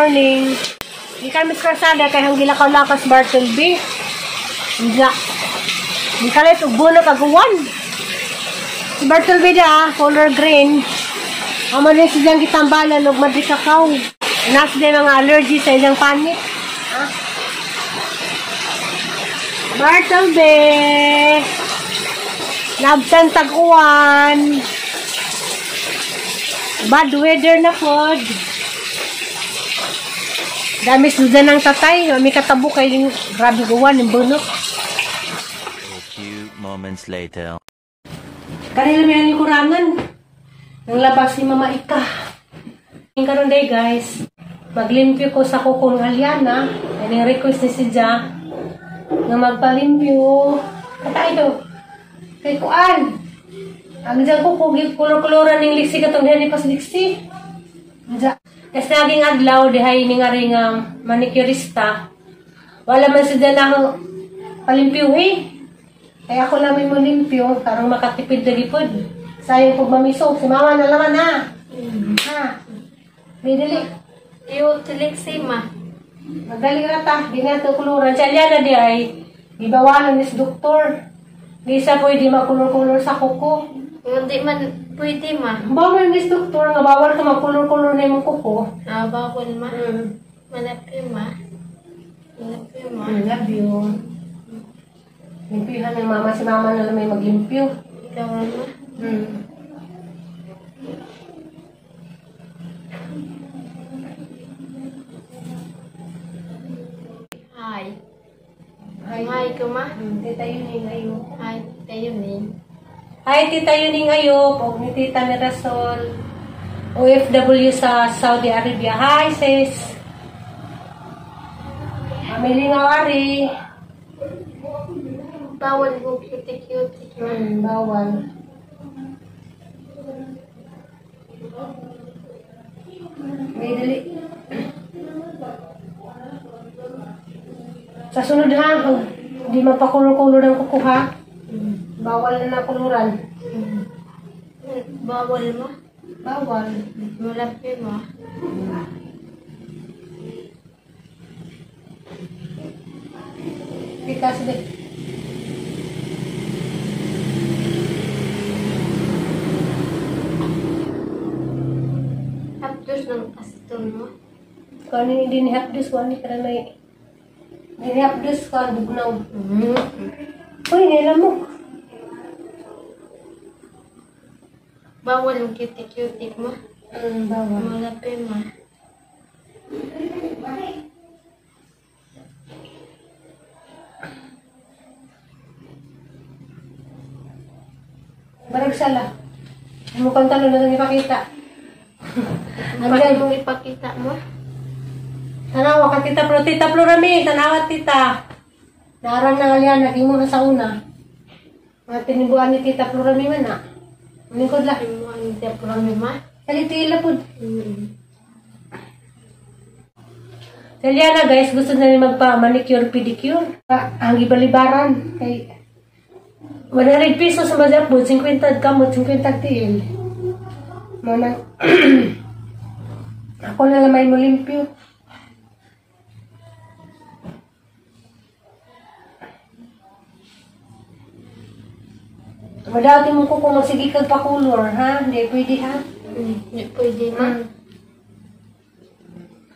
Morning. Di kami sa kalsada kay hang gilakaw-lakas Bartleby. Hindi. Di kalit og bunot aguan. Si Bartleby da, color green. Amo ni siyang gitambalan og madri kakao. Nas din mga allergy sa iyang panit. Ha? Bartleby. Nabsan tag-uwan. Bad weather na pod. Dami sudan ng tatay. May katabo kay yung grabe uwan yung bunot. A few moments later. Kanila may aning kurangan. Nang labas si Mama Ika. Yung karon day guys, maglimpyo ko sa kukong Aliana. Yan yung request ni si Ja nga magpalimpyo. Katay do. Kay kuan. Ang dyan ko kulor-koloran ning liksi katong diha ni pas liksi. Ja. Kasi naging adlaw dihay ni nga ring manicurista. Wala man si Ja na ako palimpyuhi. Kaya ako lang may molimpyo karong makatipid lagi pod. Sayang pag mamiso, si mama na laman ha. Ha. May dali. Iyo tiliksi ma. Magaling rata, di na ito kuluran. Si Aliana di ay, gibawalan ni doktor. Di siya pwede makulor-kulor sa kuko. Hindi man pwede ma. Bawal ni doktor nga bawal ka magkulor-kulor na imong kuko. Ah, bawal ma. Malapi ma. Malapi ma. Love you. Limpyuhan ng mama. Si mama na lang may maglimpyo. Ikaw ma. Hi. Hi. Hi ka ma. Tita Yuning ayo. Hi, Tita Yuning. Hi, Tita Yuning ayo. Og ni Tita Mirasol. OFW sa Saudi Arabia. Hi, sis. Amili nga wari. Bawal mo cutie-cutie. Bawal. May dali. Sa sunod ha, hindi mapakulor-kulor ng kuko ha. Bawal na nakuluran. Bawal mo? Bawal. Malaki mo. Pikas din. Hapdos ng aston mo. Kung ano yung dinihapdos, kung ano ka na may dinihapdos ka, bugnaw. Uy, nilamok. Bawal yung cutie-cutie mo. Bawal. Malaki mo. Barag sala. Mukhang talo na lang ipakita. Ano mong ipakita mo? Tanawa ka, Tita Flo. Tita Flo rami. Tanawa, Tita. Naarang na Aliana. Kimo na sa una. Mga tinibuan ni Tita Flo rami man na. Lingkod lang. Tinibuan ni Tita Flo rami ma? Kalitila po. Si Aliana guys, gusto na niya magpa-manicure, pedicure. Ang ibalibaran. Kay 100 pesos sa mazapod, 50 kamot, 50 tiil. Manang ako na lang may molimpyo. Madati mo ko kung magsige kag pakulor, ha? Hindi pwede, ha? Hindi pwede, ma.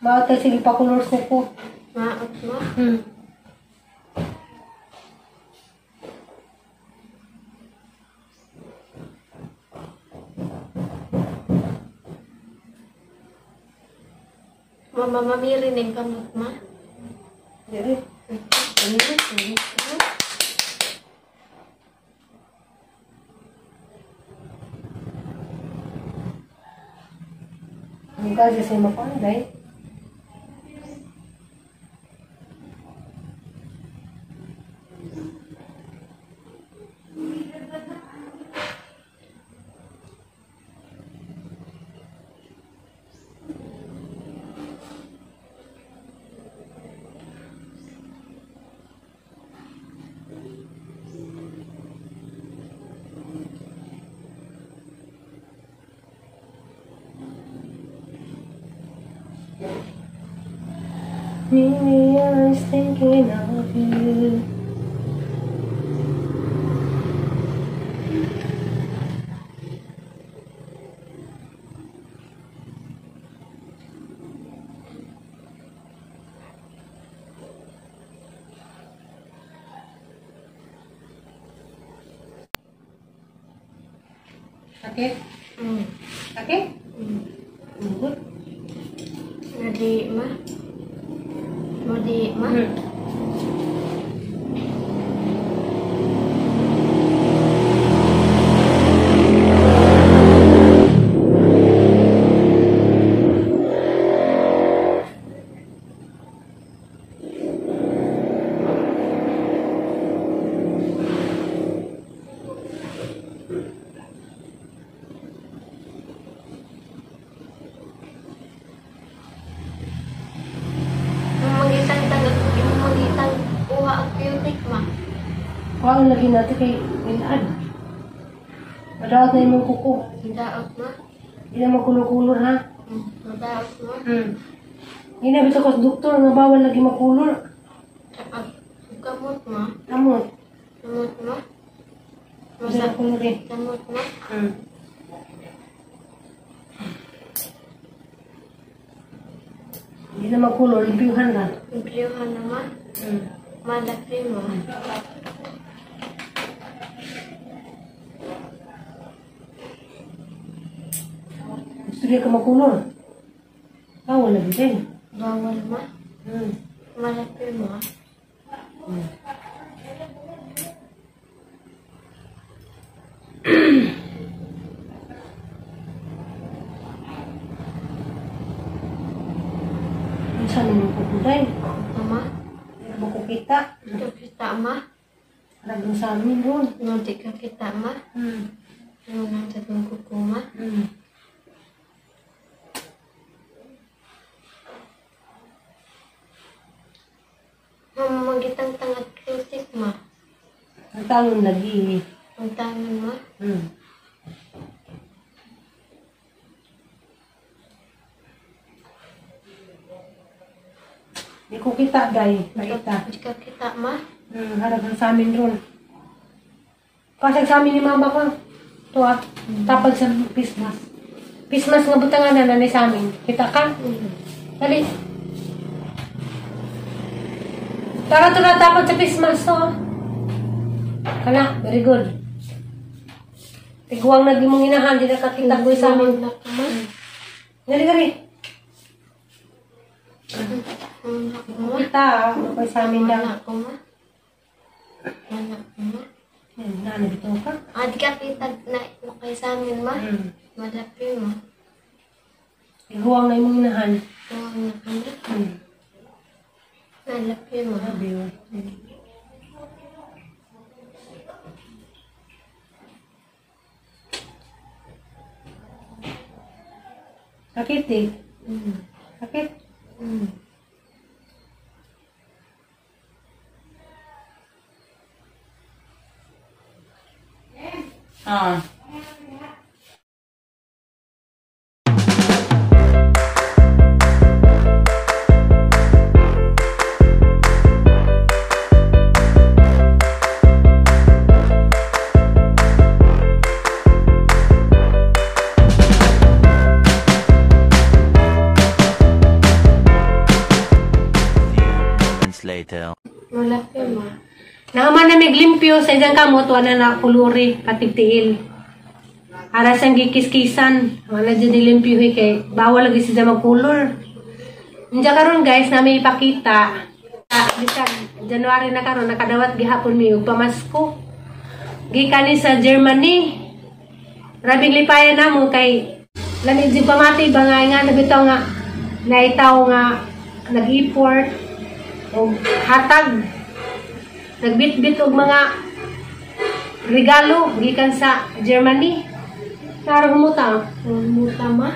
Maot na sige pakulor kuko. Maot mo? Mama, mamiri ng kamot, ma? Diri. Ang kasi sa imo ko, day. Me, I was thinking of you. Okay? Okay? Good. Ready, ma? Ready, ma? Kuhaan lagi natin kay Milad. Madaot na imong kuko. Madaot na? Hindi na magkulor-kulor ha? Madaot na? Hindi na bito ko sa doktor nga bawal lagi makulor. Kamot ma? Kamot. Kamot ma? Masa kulor eh. Kamot ma? Hindi na magkulor, limpyuhan na. Limpyuhan na ma? Malaki mo. Gusto niya ka makulor. Bawal na din. Bawal ma? Malaki mo. Saan mo kukulay? Mama? Hindi mo kukita. Hindi ka kita, ma? Parang sa amin doon. Hindi ka kita, ma? Ano nang tatong kuko, ma? Mama, magitang tangat kritik, ma. Ang tangon lagi. Ang tangon, ma? Hindi ko kita, day. Nakita. Hindi ka kita, ma? Harap sa amin ron. Pasag sa amin ni mama ko. Ito ah. Tapag sa Christmas. Christmas nga butangan na nanay sa amin. Kita ka? Dali. Tara ito na tapag sa Christmas to. Kana, very good. Tiguang naging mong inahan, di nakakita ko sa amin. Dali, dali. Kita, okay sa amin lang. Wala ko, ma. Wala ko, ma. Nana, bitaw ka? Ah, di ka kita na okay sa amin, ma. Malapi, ma. Iguang na imong inahan. Iguang na ka na? Malapi, ma. Malapi, ma. Sakit eh. Sakit? Ah. Later. Malaki, ma. Naman na miglimpyo sa isang kamot, wala na kuluri, patigtiil. Ara siyang gikiskisan, wala dyan nilimpyo eh, kay bawal lagi siya magkulor. Diyan karon guys, namin ipakita. Bisan January na karon nakadawat gihapon mi og pamasko. Gikan ni sa Germany. Rabing lipayan namo kay lami jud pamati ba nga nga nabitaw nga naitaw nga nag-import og hatag. Nagbitbit og mga regalo gikan sa Germany. Tara humuta. Humuta ma.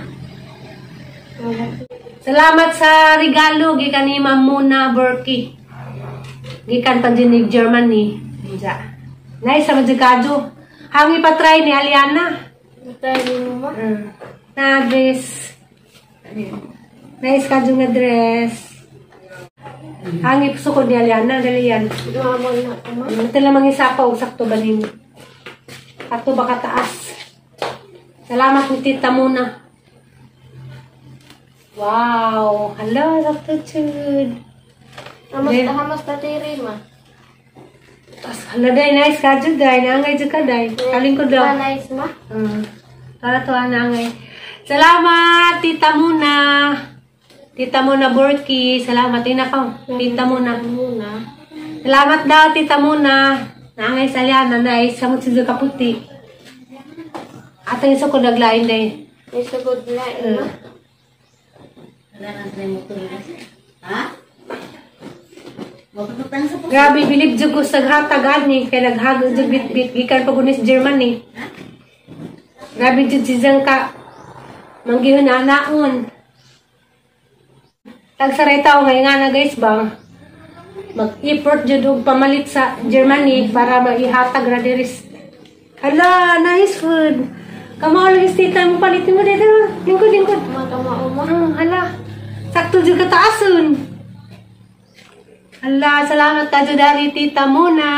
Salamat sa regalo gikan ni Ma'am Muna Berkey. Gikan pa din ni Germany. Diya. Nice sa madjikado. Hangi pa try ni Aliana. Try ni mo ma. Na dress. Nice kadyo nga dress. Ang ipsukod ni Aliana, dali yan. Duha mo na ko, ma. Ito lang mga isa pa, sakto ba nimo? Ato ba kataas? Salamat ni Tita Muna. Wow! Hala, sakto chud. Hamos Eh. ta, hamos ta diri, ma. Tas, hala day, nice ka jud day. Naangay jud ka day. Kaling ko daw. Ma, nice, ma. Para to naangay. Salamat, Tita Muna. Tita Muna Borky. Salamat. Ina ka. Tita Muna. Muna. Salamat daw, Tita Muna. Naangay sa Aliana, nice. Samot si kaputi. Atang isa ko naglain day. May sugod na, eh, ma. Wala nang mo to. Ha? Maputang sa puso. Grabe, bilib jud ko sa hatag ani kay naghagod jud bit-bit gikan pa kunis Germany. Grabe jud si Zang ka manggihon na naon. Tagsaray tao ngay nga na guys ba. Mag-effort jud og pamalit sa Germany para maihatag ra diri. Hala, nice food. Kamao lagi tita mo palitin mo dito. Lingkod, lingkod. Ma, kamao, ma. Ah, hala. Sakto jud kataason. Hala, salamat ka dari Tita Muna.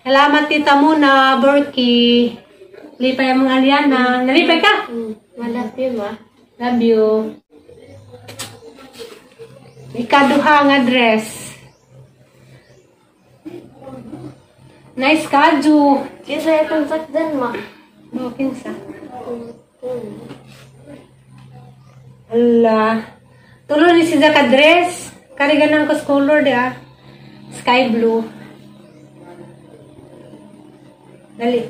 Salamat Tita Muna, Borky. Lipay ang mga Aliana. Nalipay ka? Love you, ma. Love you. Ikaduha nga dress. Nice kaju. Kisa itong sakdan, ma. Oh, kinsa. Hala. Tulo ni siya ka dress. Kariganan ko sa color di ah. Sky blue. Dali.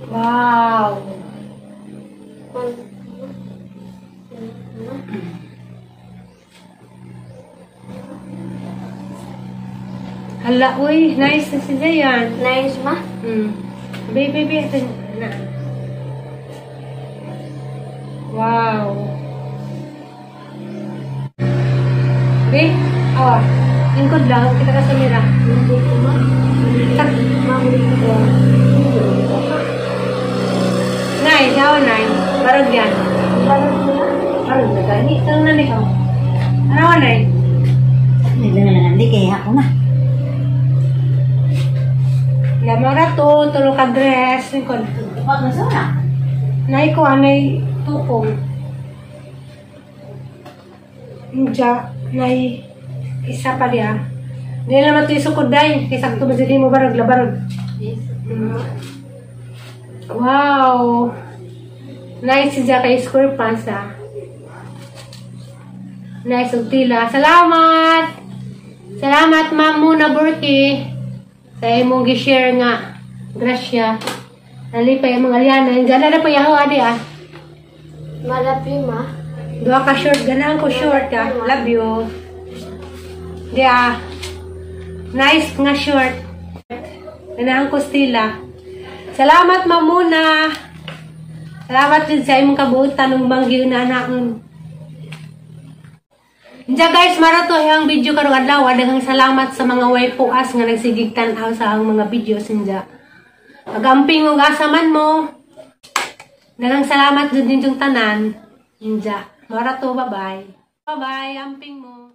Wow. Hala, uy. Nice na siya yan. Nice, ma. Baby, baby. Ito na. Wow. Be, awa. Lingkod lang. Kita ka sa mira. Hindi ko, ma. Tak. Nay, awa, nay. Barog yan. Barog na. Barog na gani. Ito na ni oh. Ano, nay? Hindi lang lang hindi kaya ako na. Lamora to, tulo ka dress. Lingkod. Kapag na sura. Nay ko, anay tukong. Inja, nay isa pa diya. Hindi naman ito isukod day. Kaya sakto ba dyan mo barog, labarog. Yes. Wow! Nice siya kay square pants ah. Nice og tila. Salamat! Salamat Ma'am Muna Burki sa imong gi-share nga. Grasya. Nalipay ang mga Aliana. Gana na pa yaho adi ah. Ma, love you, ma. Duha ka short. Ganahan ko short ah. Love you. Di ah. Nice nga short. Ganahan ko stila. Salamat Ma'am Muna. Salamat din sa imong kabuutan ng banggiw na anaon. Diya guys, marato ang video karong adlaw. Daghang salamat sa mga waipuas nga nagsigig tan-aw sa ang mga videos ninja. Pagamping og asa man mo. Daghang salamat jud ninyong tanan. Ninja. Marato, bye-bye. Bye-bye, amping mo.